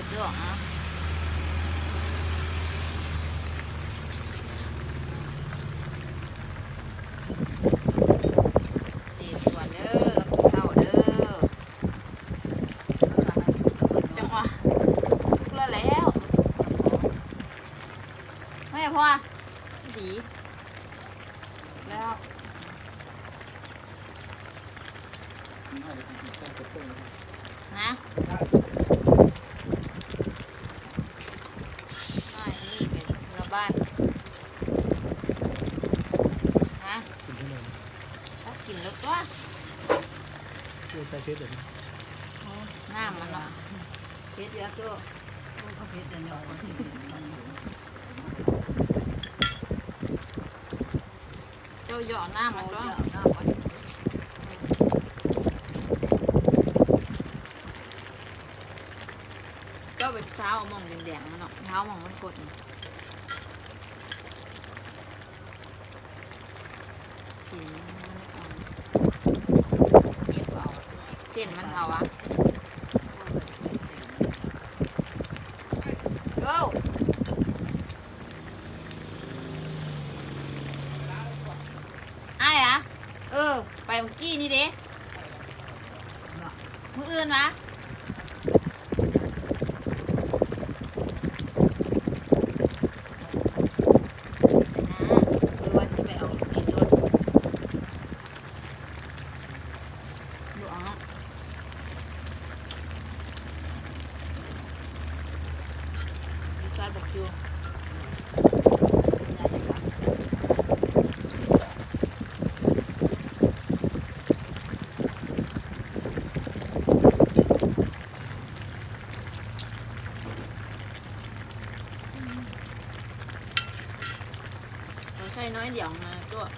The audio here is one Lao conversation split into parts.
ເດີ ເອົາ ເສກກ່ອນເດີ ເຂົ້າເດີ ຈັງຫວະ ສຸກແລ້ວແຫຼະ ແມ່ພໍ່ ດີ ແລ້ວ ຮະ ອ້າຍ ນີ້ເປັນເຮືອບ້ານ ຮະ ກິນເທົ່ານັ້ນ ເອົາກິນແລ້ວຕົວະ ເອີ ໃສ່ເຜັດເດີ ໂອ້ ນ້ຳມັນເນາະ ເຜັດຢູ່ ໂອ້ ກໍເຜັດຢູ່ເນາະ ເຈົ້າຢອກນ້ຳມັນຕົວະ ເຈົ້າຢອກນ້ຳມັນ ເຈົ້າໄປຊາວເອົາໝ່ອງແດງໆ ມັນເນາະ ຊາວໝ່ອງມັນກົດ ເສັ້ນມັນເອົາ ເກັບເອົາ ເສັ້ນມັນເອົາຫວາ ເອີ ອ້າຍອະ ເອີ ໄປມື້ກີ້ນີ້ເດ້ ມື້ອື່ນຫວາ ໄປນາ ເອີ ວ່າຊິໄປເອົາເງິນລົດ ບໍ່ເອົາ ໃສ່ບັກຈຸ ເອົາໃສ່ໜ້ອຍດຽວນະຕົວະ.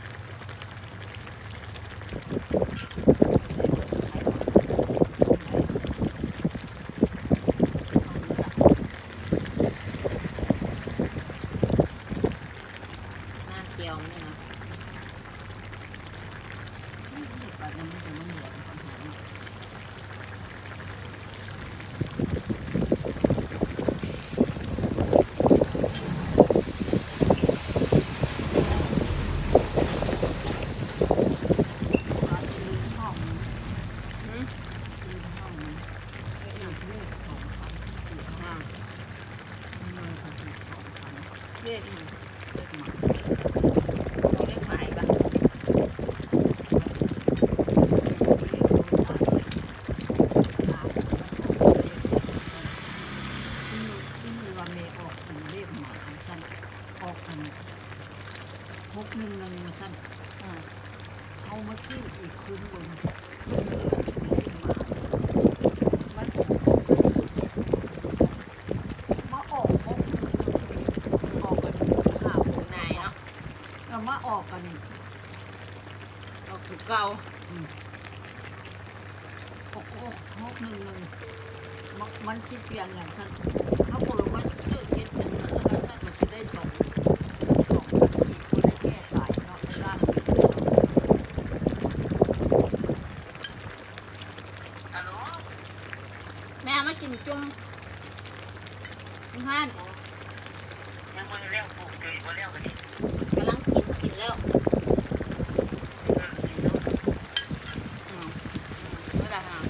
ນ້ຳແຈ່ວມັນນີ້ເນາະ. ວ່າແມ່ອອກອັນເລກໝາວ່າຊັ້ນ ອອກອັນຫົກໜຶ່ງໜຶ່ງວ່າຊັ້ນ ເຮົາມາຊື້ອີກຄືນເບິ່ງ ມາຊື້ເລກໝາ ມັນອອກ ມາຊື້ ມາອອກຫົກໜຶ່ງໜຶ່ງ ອອກອັນຫ້າຫົກນາຍເນາະ ແລ້ວມາອອກອັນ ອອກຄືເກົ່າ ອືມ. ຫົກ ຫົກ ຫົກໜຶ່ງໜຶ່ງ ມັນ ມັນຊິປ່ຽນຫຍັງຊັ້ນ ເຂົາບອກວ່າຊື້ເຈັດໜຶ່ງໜຶ່ງວ່າຊັ້ນ ມັນຊິໄດ້ສອງ ສອງພັນກີບ ບໍ່ໄດ້ແກ້ຕາຍເນາະ ເວລາ ແມ່ມາກິນຈຸ່ມຢູ່ຮ້ານ ຍັງບໍ່ແລ້ວ ປູກເຕີຍບໍ່ແລ້ວບັດນີ້ ກຳລັງກິນ ກິນແລ້ວ ເອີ ກິນເນາະ ເອີ ເວລາຫາ ເ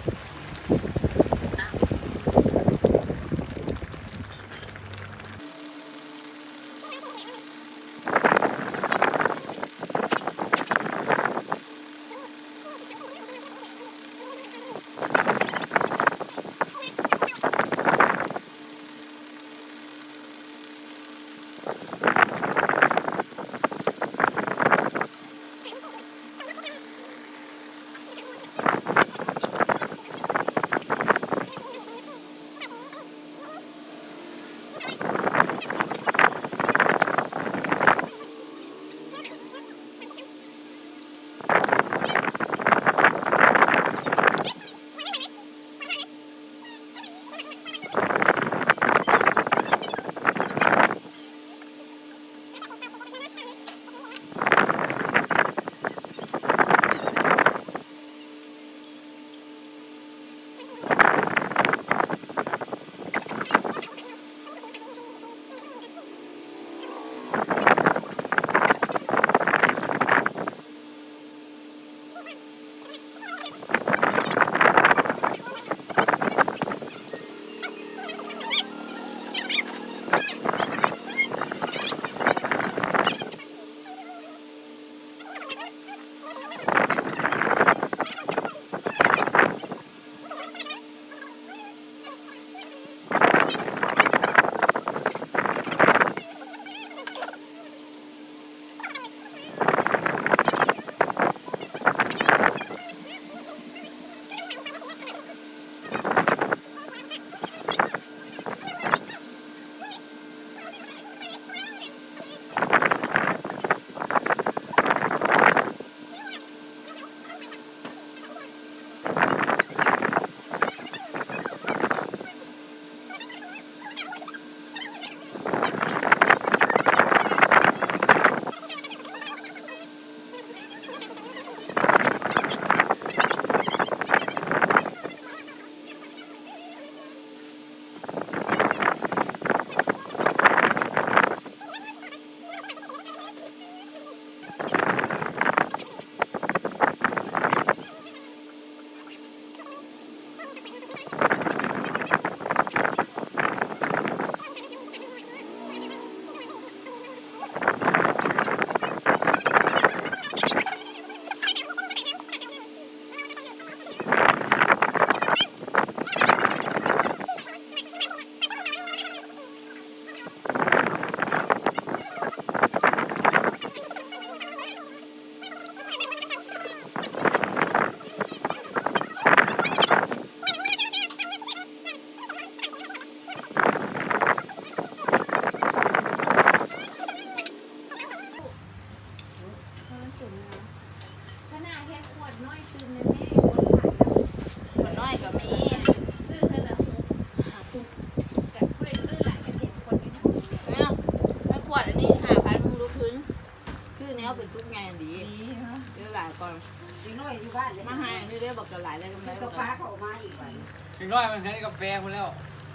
ກ່ອນ ເດັກນ້ອຍຢູ່ບ້ານເດ້ ມາໃຫ້ອັນນີ້ເດ້ ບັກຫຼາຍເລີຍ ກາແຟເຂົາເອົາມາອີກບັດນີ້ ເດັກນ້ອຍມັນໃຫ້ກາແຟພຸ້ນແລ້ວ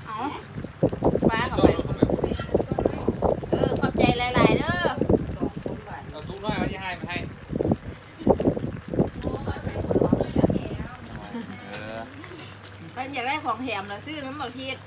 ເອົາ ປາເຂົ້າໄປ ເອີ ຂອບໃຈຫຼາຍໆເດີ ເອົາຕຸກນ້ອຍເຂົາຊິໃຫ້ໄປໃຫ້ ເອີ ເພິ່ນຢາກໄດ້ຂອງແຖມລະຊື້ນຳບັກທິດ.